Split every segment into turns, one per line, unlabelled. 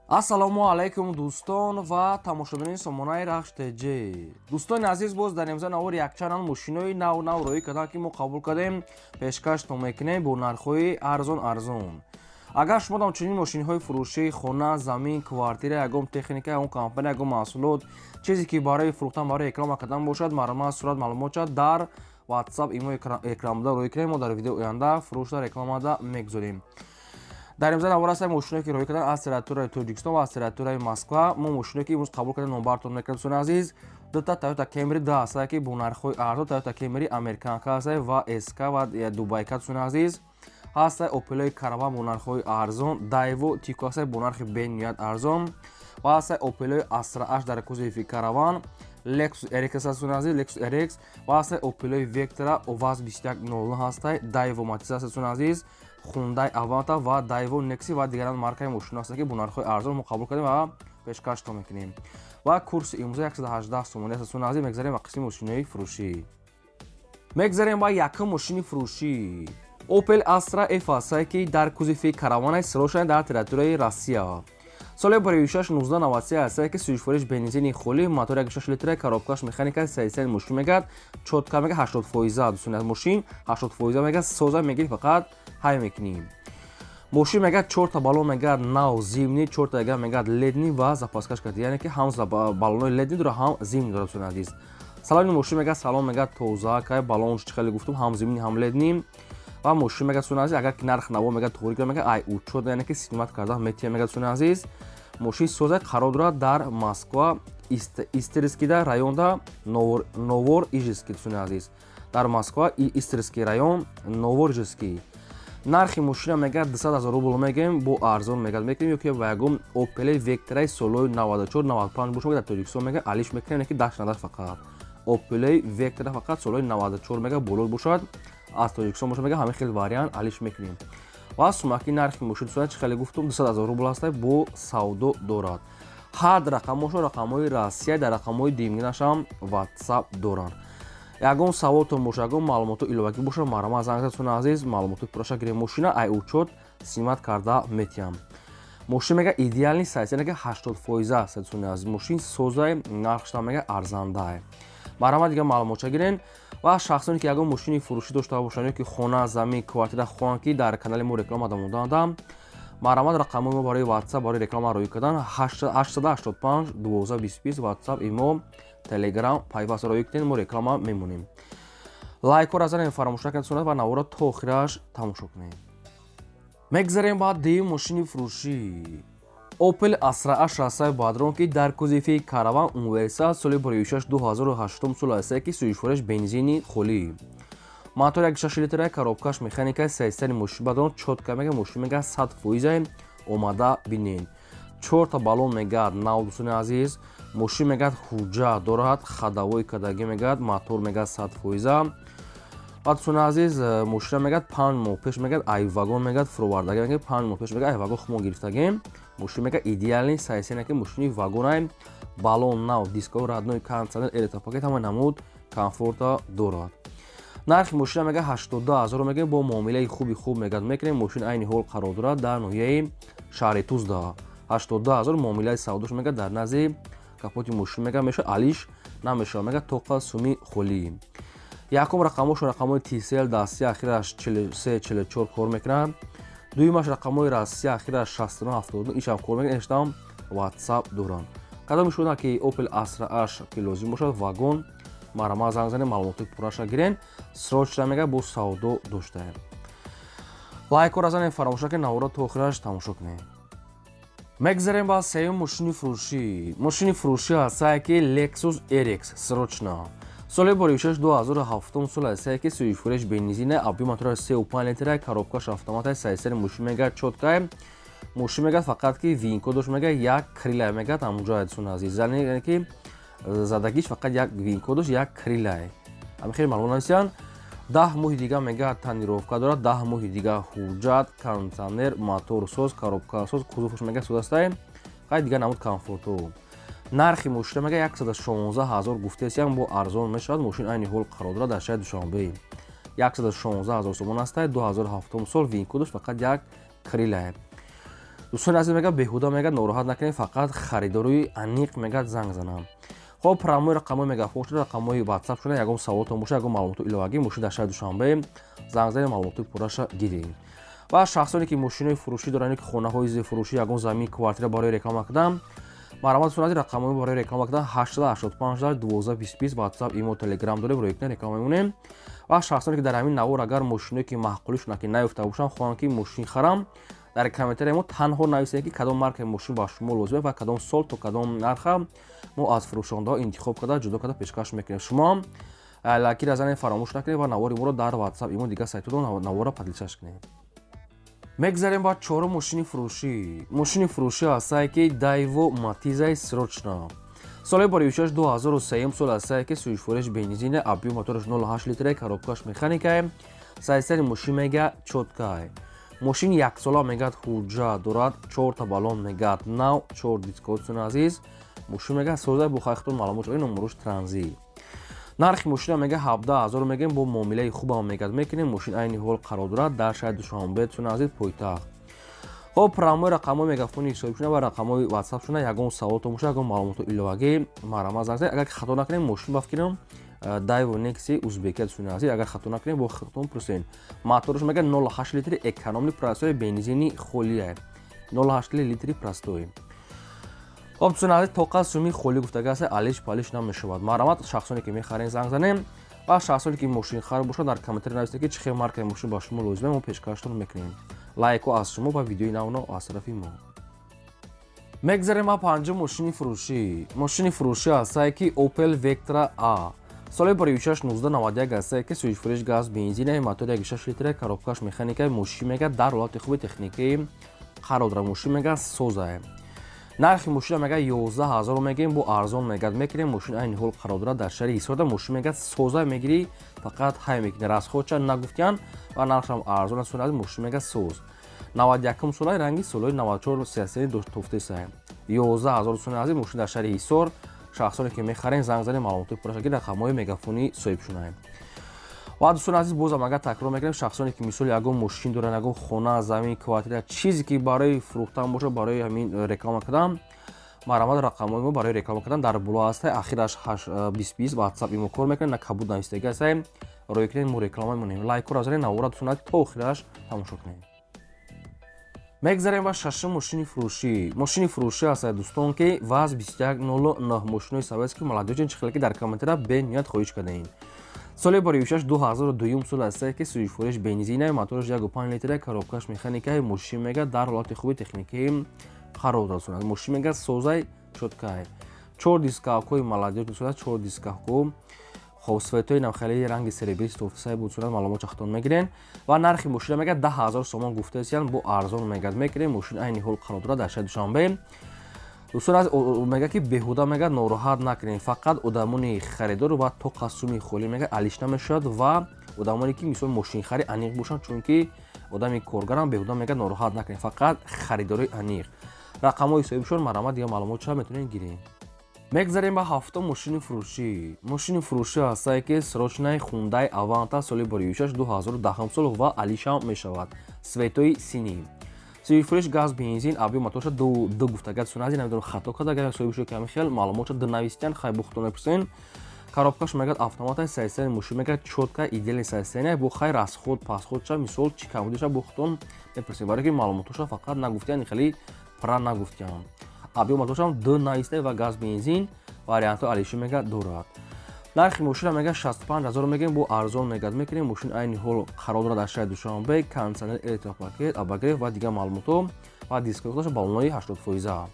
Ассалому алайкум, дӯстон ва тамошобинони сомонаи Рахш ТЖ. Дӯстони азиз, боз дар имза навор якчанд мошинои нав нав роӣ карданд, ки мо қабул кардем, пешкаштон мекунем бо нархҳои арзон арзон. Агар шумо дам чунин мошинҳои фурӯшӣ, хона, замин, квартира, ягон техника, ягон компания, ягон маҳсулот, чизе ки барои фурӯхтан, барои реклама кардан бошад, марҳамат, сурат, маълумотша дар WhatsApp, имо экранбуда роӣ кунем. Мо дар видео оянда фурӯшда, рекламада мегузорем. Дар имза навор ҳастем мошиное, ки роҳӣ кардан аз территорияи Тоҷикистон ва аз территорияи Москва. Мо мошиное, ки имрӯз қабул кардем, номбартон мекардем. Дӯстони азиз, дута Toyota Camry ду ҳастае, ки бо нархҳои арзон. Toyota Camry американка ҳастае ва СК ва дубайка. Дӯстони азиз, ҳастае Опелои Караван бо нархҳои арзон, Дайво Тико ҳастае бо нархи бениҳоят арзон ва ҳастае Опелои Астра H дар кузови Караван, Lexus RX ҳаст, азиз, Lexus RX ва ҳастае Опелои Vectra ОВАЗ 2109 ҳастае, Дайво Матиз ҳаст, дӯстони азиз, Хундай Аванта ва Дайво Некси ва дигаран маркаи мошино ҳастанд, ки бо нархҳои арзон мо қабул кардем ва пешкаштон мекунем. Ва курси имрӯза 118 сомонӣ аст. Дӯстони азиз, мегзарем ба қисми мошинои фурӯшӣ. Мегзарем ба якум мошини фурӯшӣ. Opel Astra F ҳастае, ки дар кузови Караванаи срочно дар территорияи Россия. Соли бароишаш 1993 ҳастае, ки сӯзишвориш бензини холӣ, мотор 1,6 литра, коробкаш механика, сайсен. Мошин мегӯяд чётко, мега 80 фоиза. Дӯстони, мошин 80 фоиза мега соза, мегирӣ, фақат ҳай мекунӣ. Мошин мегӯяд чорта баллон мегӯяд нав зимний, чорта дигар мегӯяд летний ва запаскаш кард, яъне ки ҳам баллонои летний дорад, ҳам зимний дорад. Дӯстони азиз, салони мошин мегӯяд, салон мегӯяд тоза кай, баллон чӣ хеле гуфтум, ҳам зимний, ҳам летний. Ва мошин мегӯяд, дӯстони азиз, агар ки нарх наво мегӯяд туғри кунад, мегӯяд ай учёт, яъне ки снимать карда метиҳад. Мегӯяд, дӯстони азиз, мошин соза, қарор дорад дар Москва, Истринскийда районда, Новорижский. Дӯстони азиз, дар Москва, Истринский район, Новорижский. Нархи мошина мегӯяд 200 ҳазор рубл мегӯем, бо арзон мегӯяд мекунем. Ё ки ба ягон Опеле Вектраи солҳои 94, 95 боша, дар Тоҷикистон мегӯяд алиш мекунем, ки дашт надашт, фақат Опеле Вектра, фақат солҳои 94 мегӯяд боло бошад, аз Тоҷикистон боша, мегӯяд ҳамин хел вариант алиш мекунем. Ва сумаки нархи мошин, дӯстон, чӣ хеле гуфтум, 200 ҳазор рубл аста, бо савдо дорад. Ҳад рақамошо рақамҳои Россия, дар рақамҳои димгинашам WhatsApp доранд. Ягон саволтон боша, ягон маълумоту иловагӣ боша, марҳамат, занг занед, азиз, маълумоти пурраша гирем. Мошина ай учёт снимать карда метиҳам. Мошин мега идеальный сайз, яъне 80 фоиза аст. Дӯстони азиз, мошин созай, нархшам мега арзандае. Марҳамат, дигар маълумотша гирен. Ва шахсоне, ки ягон мошини фурӯшӣ дошта бошанд ё ки хона, замин, квартира хоҳанд, ки дар канали мо реклама дамодаандам, марҳамат, рақамҳои мо барои WhatsApp, барои реклама роӣ кардан 885 12 20 WhatsApp, имо, Telegram пайваст роӣ кунед, мо реклама мемонем. Лайкҳоро занем, фаромӯш накунед ва наворо то охираш тамошо кунед. Мегзарем ба дуюм мошини фурӯшӣ. Opel Astra H расаи бадрон, ки дар кузови Караван универсал, соли бароишаш 2008 сол ҳастае, ки сӯзишвориш бензини холӣ, мотор 1,6 литра, коробкаш механика, сайсари мошин бадрон чётко мега. Мошин мега 100 фоиза, омада бинен. Чорта баллон мегӯяд нав. Дӯстони азиз, мошин мегӯяд ҳуҷҷат дорад, ходовой кардагӣ, мегӯяд мотор мегӯяд 100 фоиза. Ва, дӯстони азиз, мошина мегӯяд 5 моҳ пеш мегӯяд ай вагон мегӯяд фуровардагӣ, мегӯяд 5 моҳ пеш мегӯяд ай вагон хумо гирифтагем. Мошин мегӯяд идеальный сайсена, ки мошини вагонай, баллон нав, дискои родной, кондиционер, электропакет, ҳамаи намуд комфорта дорад. Нархи мошина мегӯяд 82 ҳазор мегӯем, бо муомилаи хуби хуб мегӯяд мекунем. Мошин айни ҳол қарор дорад дар ноҳияи шаҳри Тузда. 82 ҳазор муомилаи савдош мегӯяд дар назди капоти мошин мегӯяд мешавад, алиш намешавад, мегӯяд тоқа суми холӣ. Якум рақамҳошо рақамҳои Тисел дасти, ахираш 43 44 кор мекунад. Дуюмаш рақамҳои Россия, ахираш 69 72, ишам кор мекунад, иштам WhatsApp доранд. Кадоми шуна ки Opel Astra H ки лозим бошад, вагон, марҳамат, занг занед, маълумоти пурраша гирен. Срочно мега бо савдо доштаем. Лайкҳоро занед, фаромӯш накунед, наворо то охираш тамошо кунед. Мегзарем ба сеюм мошини фурӯшӣ. Мошини фурӯшӣ ҳастае, ки Lexus RX срочно, соли боришаш 2007 сол ҳастае, ки сӯзишвориш бензина, объём мотора 3,5 литра, коробкаш автомата, сайсари мошин мегӯяд чёткай. Мошин мегӯяд фақат ки VIN-кодош мегӯяд як крылья мегӯяд ҳамунҷо, дӯстони азиз, яъне ки задагиш фақат як VIN-кодош, як крылья. Ҳамин хеле маълум нависиянд. 10 моҳи дига мегӯяд тонировка дорад, 10 моҳи дига ҳуҷҷат, кондиционер, моторсоз, коробкасоз, кузоваш мегӯяд созастай, хай дигар намуд комфорту. Нархи мошина мегӯяд 116 ҳазор гуфтесиям, бо арзон мешавад. Мошин айни ҳол қарор дорад дар шаҳри Душанбе. 116 ҳазор сомон астай, 2007 сол, VIN-кодаш фақат як крылья. Дӯстони азиз, мега, беҳуда, мега, нороҳат накунед, фақат харидорои аниқ, мегӯяд, занг занам. Хоб, прямой рақамҳои мегафон шуда, рақамҳои Ватсап шуда. Ягон саволтон боша, ягон маълумоти иловагӣ, мошин дар шаҳри Душанбе, занг занед, маълумоти пурраша гиред. Ва шахсоне ки мошинои фурӯшӣ доранд, ки хонаҳои зефурӯшӣ, ягон замин, квартира барои реклама кардан, марҳамат, дӯстони азиз, рақамҳои барои реклама кардан 885 12 20 20, Ватсап, Имо, Телеграм дорем, рӯй кунед, реклама мемонем. Ва шахсоне ки дар ҳамин навор агар мошиное ки маъқулишона ки наёфта бошанд, хоҳанд ки мошин харам, дар комментария мо танҳо нависед, ки кадом маркаи мошин ба шумо лозим ва кадом сол, то кадом нарха. Мо аз фурӯшондаҳо интихоб карда, ҷудо карда пешкаш мекунем. Шумо лайкира занед, фаромӯш накунед ва навори моро дар Ватсап, Имо, дигар сайтҳо навора поделиться кунед. Мегзарем ба чорум мошини фурӯшӣ. Мошини фурӯшӣ ҳастае, ки Дайво Матизаи срочно, соли боришаш 2003 сол ҳастае, ки сӯзишвориш бензине, объём мотораш 08 литре, коробкаш механикае. Состояние мошин, мега, чёткае. Мошин яксола, мегӯяд, ҳуҷҷат дорад, чорта баллон, мегӯяд, нав, чор дискҳо. Дӯстони азиз, мошин, мега, соза бо хайхтон маълумот, номуруш транзит. Нархи мошина, мега, 17 000 мегӯем, бо муомилаи хубам, мегӯяд, мекунем. Мошин айни ҳол қарор дорад дар шаҳри Душанбе, дӯстони азиз, пойтахт. Хоб, прямой рақамҳои мегафони ҳисобӣ шуда ва рақамҳои Ватсап шуда. Ягон саволтон боша, ягон маълумоту иловагӣ, марҳамат, занг занед. Агар хато накунем, мошин, ба фикрам, Дайво Некси узбекия, дӯстони азиз, агар хато накунем, бо хатон пурсен. Мотораш, мега, 08 литри, экономный, простой, бензини холия, 08 литри простой. Хоб, дӯстони азиз, тоқа суми холӣ гуфтага аст, алиш палиш намешавад. Марҳамат, шахсоне ки мехарен, занг занем. Ва шахсоне ки мошинхар бошанд, дар комментария нависед, ки чӣ хел маркаи мошин ба шумо лозима, мо пешкаштон мекунем. Лайко аз шумо ва видеои навно аз тарафи мо. Мегзарем ба панҷум мошини фурӯшӣ. Мошини фурӯшӣ ҳастае, ки Opel Vectra A, соли боришаш 1991 ҳастае, ки сӯзишвориш газ бензина, мотори 16 литра, коробкаш механика. Мошин, мега, дар ҳолати хуби техникӣ қарор дорад. Мошин, мега, созае. Нархи мошина, мега, 11 000 мегӯем, бо арзон, мегӯяд, мекунем. Мошин айни ҳол қарор дорад дар шаҳри Ҳисорда. Мошин, мегӯяд, соза, мегирӣ, фақат ҳай мекунӣ, расходча нагуфтиян ва нархшам арзон аст. Мошин, мегӯяд, соз, 91-ум солаи, ранги солҳои 94 сиасени тофтесай. 11 000, дӯстони азиз, мошин дар шаҳри Ҳисор. Шахсоне ки мехарен, занг занед, маълумоти пурраша ки рақамҳои мегафонӣ соҳиб шунаем. Ва дӯстони азиз, бозам агар такрор мекунем, шахсоне ки мисол ягон мошин доранд, ягон хона, замин, квартира, чизе ки барои фурӯхтан бошад, барои ҳамин реклама кардан, марҳамат, рақамҳои мо барои реклама кардан дар боло ҳастай, ахираш 20 20, Ватсап, Имо кор мекунед, на кабуд навистагӣ ҳастай, рӯй кунед, мо реклама мемонем. Лайкҳоро занед, навора, дӯстон, то охираш тамошо кунед. Мегзарем ба шашум мошини фурӯшӣ. Мошини фурӯшӣ ҳастад, дӯстон, ки ВАЗ 2109, мошинои советский, молодёжный, чӣ хеле ки дар комментария бениҳоят хоҳиш кардаем. Соли боришаш 2002 сол ҳастае, ки сӯзишвориш бензина, мотораш 1,5 литра, коробкаш механикаи. Мошин, мега, дар ҳолати хуби техникӣ қарор дорад. Мошин, мега, созай, чёткай, чор дискакҳои молодёжный, чор дискаҳо. Хоб, светои навхелии ранги серебристый тофтисай буд сурат. Маълумот чахтон мегирен. Ва нархи мошина, мега, 10 000 сомон гуфтаисиян, бо арзон, мегад, мекунем. Мошин айни ҳол қарор дорад дар шаҳри Душанбе. Дӯстон, аз мега, ки беҳуда, мега, нороҳат накунем, фақат одамони харидор ва то қасуми холӣ, мега, алиш намешавад. Ва одамоне ки мисол мошинхари аниқ бошанд, чунки одами коргарам беҳуда, мега, нороҳат накунем, фақат харидори аниқ. Рақамҳои соҳибшон, марҳамат, дигар маълумот ча метавонед гирем. Мегзарем ба ҳафтум мошини фурӯшӣ. Мошини фурӯшӣ ҳастае, ки срочный Хундай Аванта, соли боришаш 2010 сол ва алишам мешавад, цветои синий, сӯзишвориш газ бензин, объём моторша ду гуфтага. Сунази намедонам, хато карда, агар соҳибшо ками хел маълумотша ду навистиян, хай бухто мепурсен. Коробкаш, мегӯяд, автомата. Состояние мошин, мегӯяд, чётко, идеальный состояние. Бо хай расход пасходша, мисол, чӣ камудиша бухтон мепурсем, барои ки маълумотоша фақат нагуфтиян, хеле пурра нагуфтиян. Объём моторшам ду нависта ва газ бензин, вариантҳои алиши, мегӯяд, дорад. Нархи мошина, мегӯяд, 65 000 мегӯем, бо арзон, мегӯяд, мекунем. Мошин айни ҳол қарор дорад дар шаҳри Душанбе. Кондитсионер, электропакет, обогрев ва дигар маълумотҳо ва дискҳои баллонои 80%.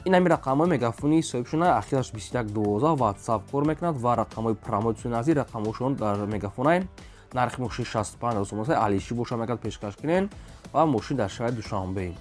Ин ҳамин рақамҳои мегафони соҳибшона, ахираш 21 12, Ватсап кор мекунад ва рақамҳои прямой, дӯстони, рақамҳошон дар мегафонай. Нархи мошин 65 000 сомон, алиши боша, мегӯяд, пешкаш кунен. Ва мошин дар шаҳри Душанбе.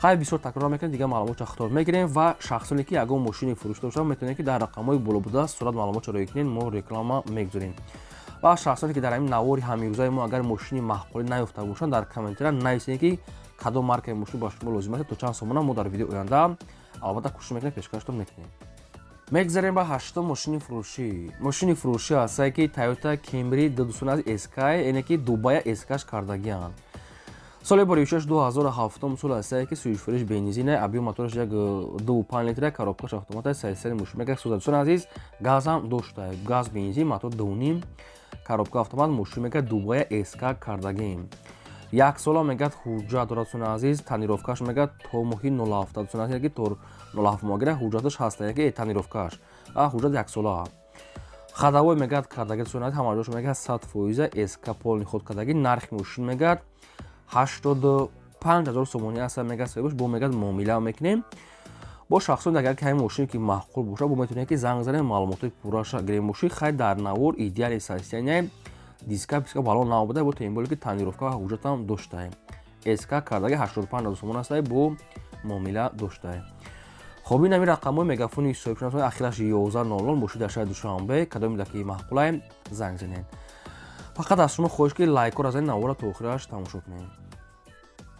Хай, бисёр такрор мекунем, дигар маълумотча хитоб мегирем. Ва шахсоне ки ягон мошини фурӯшта бошанд, метавонед, ки дар рақамҳои боло буда сурат маълумотча роӣ кунед, мо реклама мегузорем. Ва шахсоне ки дар ҳамин навори ҳамирӯзаи мо агар мошини маъқулӣ наёфта бошанд, дар комментария нависед, ки кадом маркаи мошин ба шумо лозим аст, то чанд сомона. Мо дар видеои оянда албатта кӯшиш мекунем, пешкаштон мекунем. Мегзарем ба ҳаштум мошини фурӯшӣ. Мошини фурӯшӣ ҳастае, ки Тойота Кемри, дӯстони аз, СК, эне ки Дубая СКш кардагианд. Соли боришаш 2007 сол ҳастае, ки сӯзишвориш бензина, объём мотораш 1,5 литра, коробкаш автомата, сайсари мошин мега соза. Дӯстони азиз, газам дошта, газ, бензин, мотор 2,5, коробка автомат, мошин мега Дубая СК кардагим. Як сола мегӯяд ҳуҷҷат дорад, дӯстони азиз, тонировкаш мегӯяд то моҳи 07, дӯстони азиз, ки то 07 моҳ ҳуҷҷаташ ҳаста, ки тонировкаш ҳуҷҷат яксола. Ходовой мегӯяд кардаги, дӯстони азиз, ҳамаҷош мегӯяд 100%, СК, полный ход кардаги. Нархи мошин мегӯяд 85 000 сомонӣ аста, мегӯяд соҳибаш, бо мегӯяд муомила мекунем бо шахсон. Агар ки ҳамин мошине ки маъқул бошад, бо метавонед ки занг занем, маълумотои пурраша гирем. Мошин хай дар навор идеальный состояние, диска писка балон набуда, бо тем более ки тонировка ва ҳуҷҷатам доштаем, СК кардаги, 85 000 сомон астае, бо муомила доштаем. Хоб, ин ҳамин рақамҳои мегафони соҳибшинасои, ахираш 1100. Мошин дар шаҳри Душанбе. Кадоме ки маъқулаем, занг занед. Фақат аз шумо хоҳиш, ки лайкҳоро занед, навора то охираш тамошо кунед.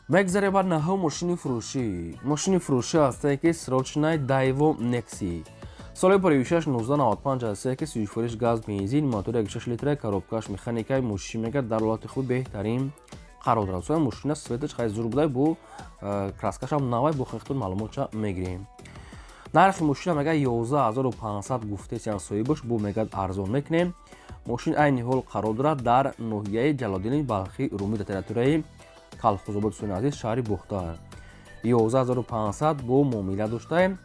Мегзарем ба наҳум мошини фурӯшӣ. Мошини фурӯшӣ ҳастае, ки срочный Дайво Некси, соли паривишаш 1995 ҳастае, ки сӯзишвориш газ, бензин, мотори 1,6 литра, коробкаш механикаи. Мошин мегӯяд дар ҳолати хуб, беҳтарин қарор дорад. Сои мошина цветаш хеле зур буда, бо краскашам навай, бо хехтон маълумотша мегирем. Нархи мошина мегӯяд 11 500 гуфтесян соҳибаш, бо мегӯяд арзон мекунем. Мошин айни ҳол қарор дорад дар ноҳияи Ҷалолиддини Балхӣ, Румӣ, дар территорияи Калхозобод, дӯстони азиз, шаҳри Бохтар. 11 500, бо муомила доштаем.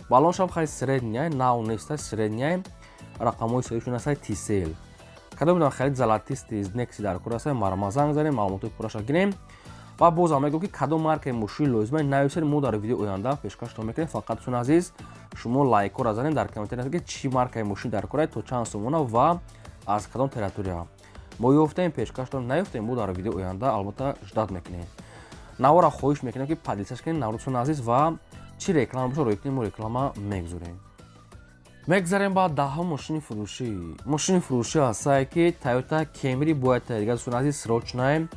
Балоншам хеле средняй, нав неста, средняй. Рақамҳои соҳибшон астай Тисел. Кадом бидам хеле золотистый Некси дар кор аста, марама занг занем, маълумотои пурраша гирем. Ва бозам мегӯм, ки кадом маркаи мошини лозима, нависед, мо дар видеои оянда пешкаштон мекунем. Фақат, дӯстони азиз, шумо лайкҳоро занед, дар комментария ки чӣ маркаи мошин дар кор то чанд сомона ва аз кадом территория. Мо ёфтаем, пешкаштон, наёфтаем, мо дар видеои оянда албатта ждать мекунем. Навора хоҳиш мекунем, ки поделиться кунем навор, дӯстони азиз, ва чӣ реклама боша, рӯй кунем, мо реклама мегузорем. Мегзарем ба даҳум мошини фурӯшӣ. Мошини фурӯшӣ ҳастае, ки Тойота Кемри бояд тарига, дӯстони азиз, срочная,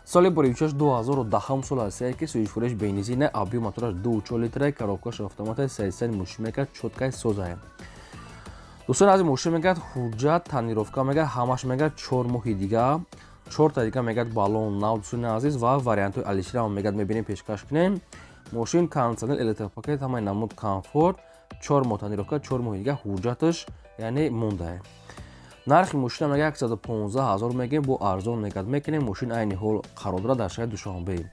соли борибишаш 2010 сол ҳастае, ки сӯзишвориш бензина, объём мотораш 2,4 литра, коробкаш автомата, сайсари мошин мекард чёткай, созае. Дӯстони азиз, мошин мегӯяд ҳуҷҷат, тонировка мегӯяд ҳамаш, мегӯяд 4 моҳи дига, чорта дига мегӯяд баллон нав, дӯстони азиз, ва вариантҳои алишираам мегӯяд мебинем, пешкаш кунем. Мошин кондитсионер, электропакет, ҳамаи намуд комфорт, 4 моҳ тонировка, 4 моҳи дига ҳуҷҷаташ, яъне мондае. Нархи мошина мега 115 000 мегӯем, бо арзон мегӯяд мекунем. Мошин айни ҳол қарор дорад дар шаҳри Душанбе.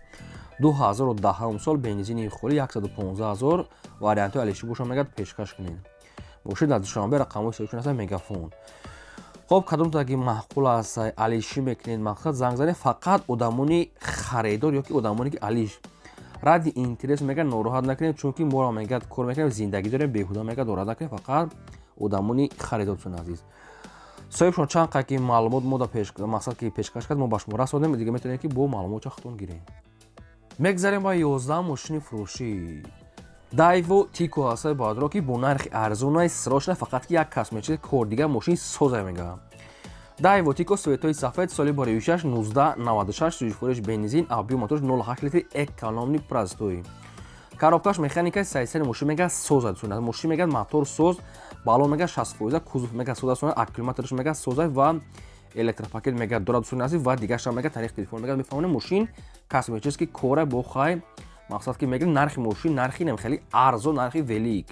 2010 сол, бензини холӣ, 115 000, вариантҳои алиши боша, мегӯяд пешкаш кунем. Мошин дар Душанбе, рақамҳои соҳибшон ҳастанд мегафон. Хоб, кадом таги маъқул аст, алишӣ мекунед, мақсад занг занед. Фақат одамони харидор ё ки одамоне ки алиш ради интерес мегӯяд нороҳат накунед, чунки моро мегӯяд кор мекунем, зиндагӣ дорем, беҳуда мегӯяд нороҳат накунед. Фақат одамони харидор, дӯстони азиз. Соҳибшон чанд қадр ки маълумот мо да мақсад ки пешкаш кард, мо ба шумо расонем, дига метавонем ки бо маълумотча худтон гирем. Мегзарем ба 11 мошини фурӯшӣ. Дайво Тико ҳастаи баъдро, ки бо нархи арзонай, срочно, фақат ки як кас мечиз кор дига, мошин соза мега. Дайво Тико, цветои сафед, соли боревишаш 1996, сӯзишвориш бензин, объём моторш 0,8 литр, экономный, простой, коробкаш механика, сайсари мошин мега соза. Мошин мега мотор соз, балон мега 60%, кузов мега соза, аккумуляторш мега соза ва электропакет мега дорад, дӯстони азиз, ва дигаршам мега тариқи телефон мега мефаҳмонем. Мошин кас мечиз ки кора бо хай мақсад ки мегирем. Нархи мошин нархи нем хеле арзон, нархи велик.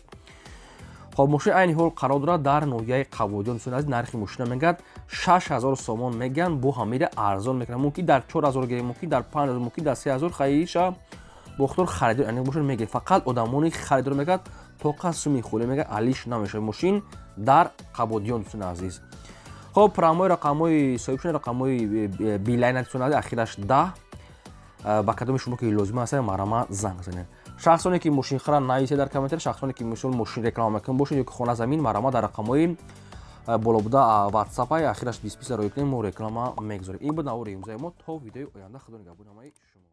Хоб, мошин айни ҳол қарор дорад дар ноҳияи Қабодиён, дӯстони азиз. Нархи мошина мегӯяд 6000 сомон мегӯянд, бо ҳамира арзон мекунанд. Мумкин дар 4000 гирем, мумкин дар 5000, мумкин дар 3000. Хаиша бохтор харидор аниқ бошад, мегиред. Фақат одамони харидор мегӯяд тоқа суми холӣ мегӯяд алиш намешавад. Мошин дар Қабодиён, дӯстони азиз. Хоб, прамои рақамҳои соҳибшон, рақамҳои Билайна, дӯстони азиз, ахираш 10. Ба кадоми шумо ки лозима аст, марама занг занед. Шахсоне ки мошинхара, нависед дар комментар. Шахсоне ки мисол мошин реклама мекун бошед ё ки хона, замин, марама дар рақамҳои боло буда ватсапай, ахираш 20 роӣ кунем, мо реклама мегузорем. Ин буд навори имрӯзаи мо. То видеои оянда, худо нигаҳбони ҳамаи шумо.